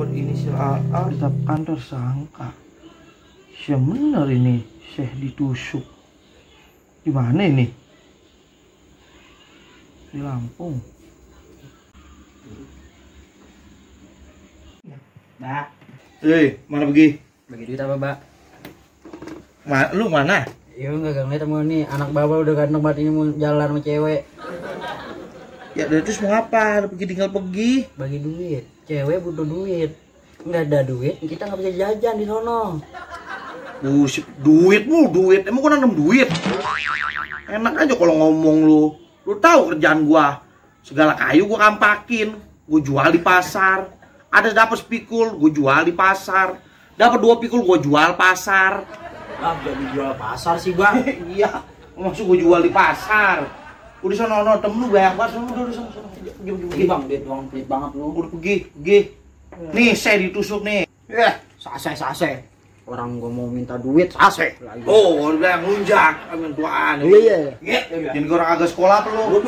berinisial AA ditetapkan tersangka. Ya bener ini, Syekh ditusuk. Di mana ini? Di Lampung. Mbak. Mana pergi? Bagi duit apa, Mbak? Lu mana? Iya, enggak ngeliat sama nih, anak bapak udah ganteng banget ini mau jalan sama cewek. Ya dari terus mau apa? Pergi tinggal pergi. Bagi duit, cewek butuh duit. Nggak ada duit, kita nggak bisa jajan di sono. Buset, duit. Emang gua nanam duit? Enak aja kalau ngomong lu. Lu tahu kerjaan gua. Segala kayu gua kampakin, gua jual di pasar. Ada dapat pikul, gua jual di pasar. Dapat 2 pikul gua jual pasar. Ah, jadi jual pasar sih, Bang. Iya, maksud gua jual di pasar. Udah sono temen lu banyak banget, udah sono. Pergi, Bang, duit doang pelit banget lu. Udah pergi. Nih, saya ditusuk nih. Sase. Orang gua mau minta duit, sase lagi. Oh, udah ngelunjak. Amin tuaan. Iya. Jadi orang agak sekolah apa lu?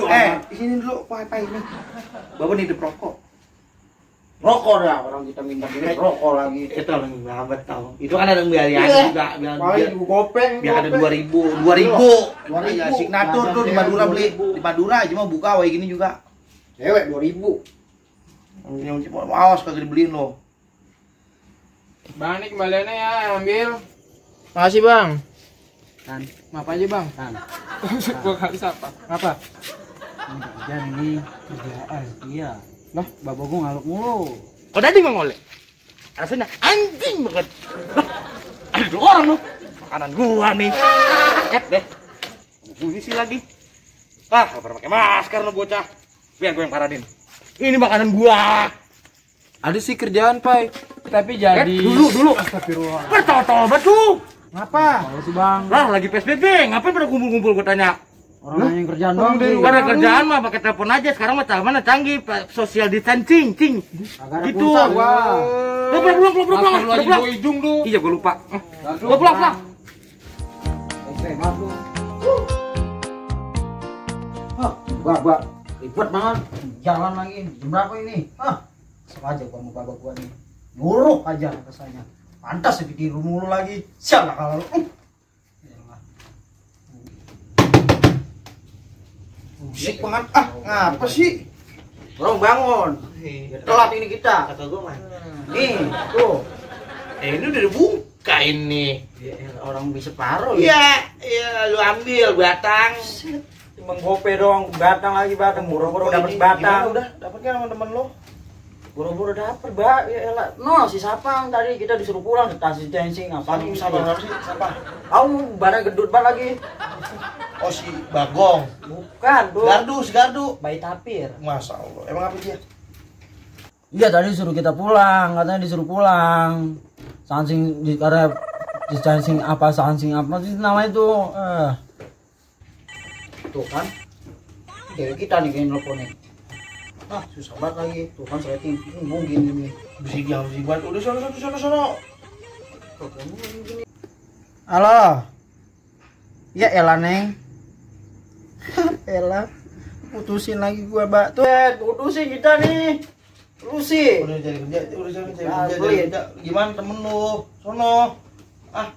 Di sini dulu, apa ini? Bapak nih rokok. Rokok dah, orang kita minta duit rokok lagi. Itu orang ngabat tau. Itu kan ada yang biaya juga. Paling gopeng. Biar ada 2000. Ya, signatur tuh di Madura beli. Di Madura aja mau buka kayak gini juga. Cewek 2000. Yang awas kagak dibeliin lo. Bang, ini kembaliannya ya, ambil. Makasih, Bang. Kan, Maaf aja, Bang. kan. Gua kali siapa? Apa? Kerjaan ini kerjaan. Iya. Lah, bapak gua ngaluk mulu. Kok tadi Bang Oleh? Rasanya anjing banget. Ada 2 orang lu. Makanan gua nih. Kaget deh. Polisi lagi. Nggak pernah pakai masker lu bocah. Biar gua yang paranin. Ini makanan gua. Ada sih kerjaan, Pai. Tapi jadi Dulu. Astagfirullah. Bertol-tol betul. Ngapa? Kalau sih, Bang. Lah lagi PSBB, ngapain pada kumpul-kumpul gua tanya? Orang nanya kerjaan doang. Pada kerjaan mah pakai telepon aja. Sekarang mah mana canggih, social distancing, cing. Gitu. Lu pulang. Hidung lu. Iya, gua lupa. Gua pulang. Oke, maaf lu. Gua ribet banget. Jalan lagi. Jam berapa ini? Sengaja gua sama bapak gua nih. Nyuruh aja rasanya. Pantas ya ditiru mulu lagi. Sialah kalau lu. Musik banget. Ngapa sih? Bro, bangun. Telat ini kita. Kata gua mah. Nih, tuh. Ini udah dibuka ini. Ya, orang bisa paruh. Iya, lu ambil batang. Cuma gope dong, batang lagi batang. Buru-buru dapat batang. Udah, dapatnya sama temen lo. Buru-buru dapet, Mbak. Ya elah. No, si Sapang tadi kita disuruh pulang di tas dancing apa nih? Siapa sih? Siapa? Kamu badan gendut banget lagi. Oh, si Bagong. Bukan, tuh. Gardu. Bayi tapir. Masya Allah. Emang apa dia? Iya, tadi suruh kita pulang, katanya disuruh pulang. Sansing karena sansing apa sih namanya tuh. Tuh kan. Kayak kita nih kayak nelponin. Susah banget lagi. Tuh kan setting mungkin ini. Bisik banget. Udah sono. Halo. Ya elah, Neng. Elah. Putusin lagi gua, Mbak. Tuh, putusin kita nih. Lu sih. Udah cari Ah, kerja. Gimana temen lu? Sono.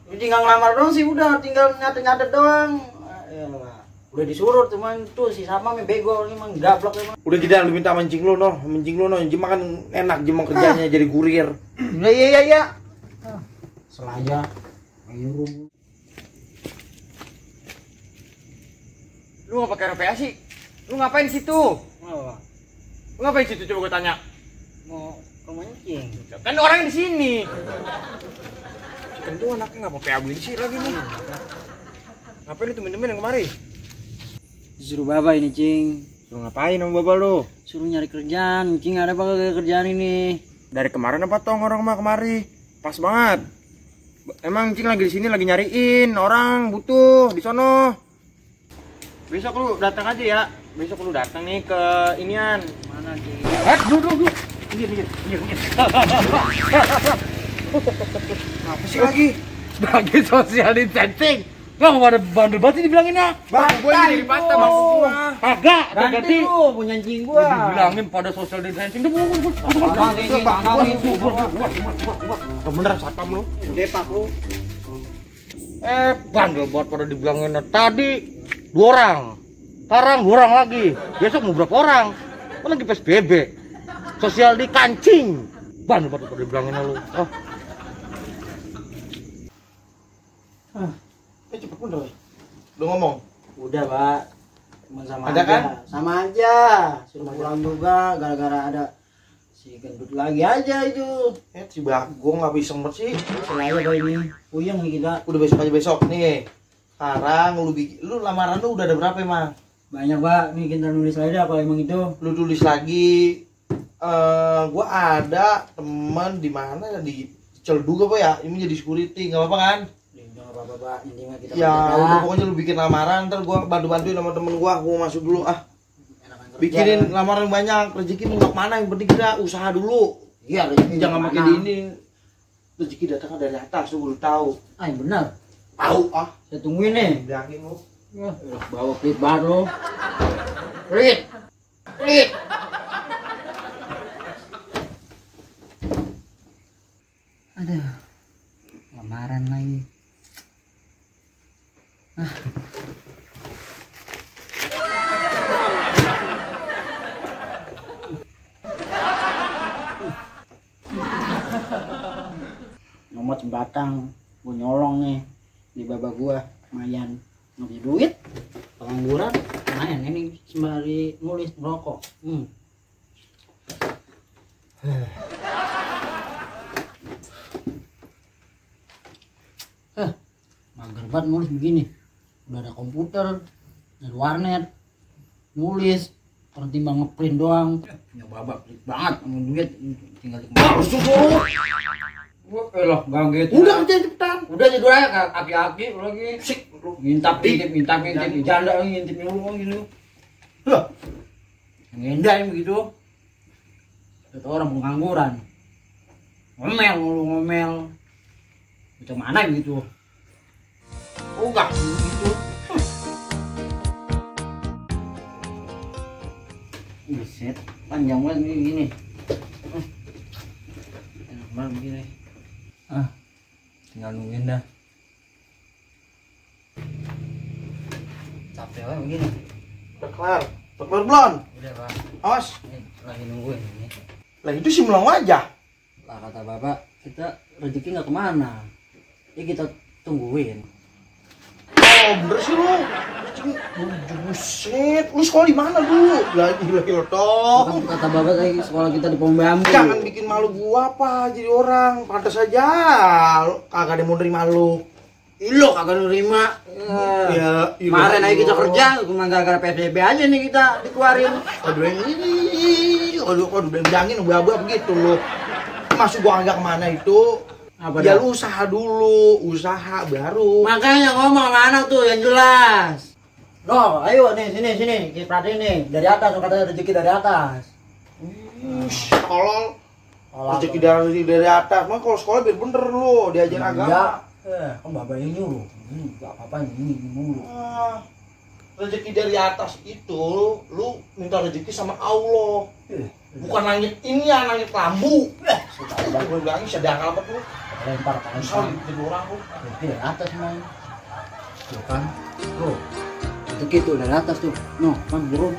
Tinggal ngelamar doang sih, udah tinggal nyatet doang. Elah. Udah disuruh cuman tuh si sama bego ini emang gablok emang. Udah tidak, lu minta mancing lu no. Jema kan enak, Jema kerjanya jadi kurir. Iya. Selaya. Ayo. Lu nggak pakai RPA sih? Lu ngapain di situ? Lu ngapain di situ, coba gua tanya. Mau mancing. Kan orang di sini. Kan tuh anaknya nggak pakai abensi lagi nih. Ngapain lu temen-temen yang kemari? Disuruh bapak ini, Cing. Lu ngapain sama bapak lu? Suruh nyari kerjaan, Cing. Ada apa kerjaan ini? Dari kemarin apa tong orang mah kemari? Pas banget. Emang Cing lagi di sini lagi nyariin orang butuh di sono. Besok lu datang aja ya. Besok lu datang nih ke inian. Mana, Cing? Dulu. Iya. Apa sih lagi? Sebagai social distancing. Lah nggak ada bandel banget dibilanginnya. Bang, gue ini jadi patah bang. Kagak, Ganti lu punya anjing gua. dibilangin pada social distancing. Udah beneran satpam lu. Depak lu. Bandel buat pada dibilangin tadi 2 orang. Sekarang 2 orang lagi. Besok mau berapa orang? Kan lagi PSBB. Sosial dikancing. Bandel buat pada dibilangin lu. Oh. Cepet bener. Lu ngomong. Udah, Pak. Cuma sama Ada aja. kan? Sama aja. Suruh pulang juga gara-gara ada si gendut lagi aja itu. Si Bagong nggak bisa sempet sih. Selaya bayi ini. Puyeng nih kita. Udah besok aja besok nih. Sekarang lu lamaran lu udah ada berapa emang? Banyak, Pak. Nih kita nulis lagi apa emang itu? Lu tulis lagi. Gua ada teman di mana di Celdu apa ya? Ini jadi security, nggak apa-apa kan? Enggak apa-apa, Pak. Intinya kita Ya berjaga. udah pokoknya lu bikin lamaran, ntar gua bantu-bantuin sama temen gua masuk dulu Enakan kerja. bikinin lamaran banyak, rezeki mau kemana, yang penting kita usaha dulu. Iya, rezeki Jangan mana? pakai di ini. Rezeki datang dari atas, lu belum tahu. Ah, yang benar. Tahu Saya tungguin nih. bilangin lu. Bawa pelit banget lo. Pelit. Pelit. Aduh. Lamaran lagi. Nomor jembatan, gue nyolong nih di babak gua, lumayan ngasih duit, pengangguran, lumayan ini sembari nulis ngerokok. Mager banget nulis begini, udah ada komputer, ada warnet, nulis, pertimbang ngeprint doang. Punya babak pelit banget, sama duit, tinggal dikembang. Elah, gak gitu. Udah kerja cepetan. Udah tidur aja aki-aki lagi. Sik, ngintip, janda lagi ngintip mulu gitu. Lah, Ngendain begitu. Kata orang pengangguran. Ngomel mulu ngomel. Macam mana gitu. Oh, enggak gitu. Buset, panjang banget gini. Enak banget begini. Tinggal nungguin dah. Capek banget begini. udah kelar. Udah kelar belum? Udah, Pak. Awas. Ini lagi nungguin ini. Lah itu si melang wajah. Lah kata Bapak, kita rezeki nggak kemana. Ya kita tungguin. Oh, bener sih lu. Buset, lu sekolah di mana dulu? Lah gila dong. Kan kata Bapak tadi sekolah kita di Pohon Bambu. Jangan bikin malu gua apa jadi orang. Pantas aja lu kagak ada yang mau nerima lu. Ilo kagak nerima. Ya, Kemarin aja kita kerja, cuma gara-gara PSBB aja nih kita dikeluarin. Aduh ini, aduh bilangin abu-abu begitu lu. Masuk gua agak kemana itu? Apa Ya dah? lu usaha dulu, usaha baru. Makanya ngomong sama anak tuh yang jelas. Noh, ayo nih sini, kita perhatiin nih dari atas, katanya rezeki dari atas. Tolol. Rezeki dari atas. Mah kalau sekolah biar bener lu, diajar agama. Kan Bapak yang nyuruh. Enggak apa-apa ini mulu. Rezeki dari atas itu lu minta rezeki sama Allah. Bukan langit ini ya, langit lambu. Sudah gue bilangin sedang apa tuh? Lempar tangan Misal jadi orang lu. rezeki dari atas main. Tuh kan. Tuh. Rezeki tuh dari atas tuh. No, kan burung.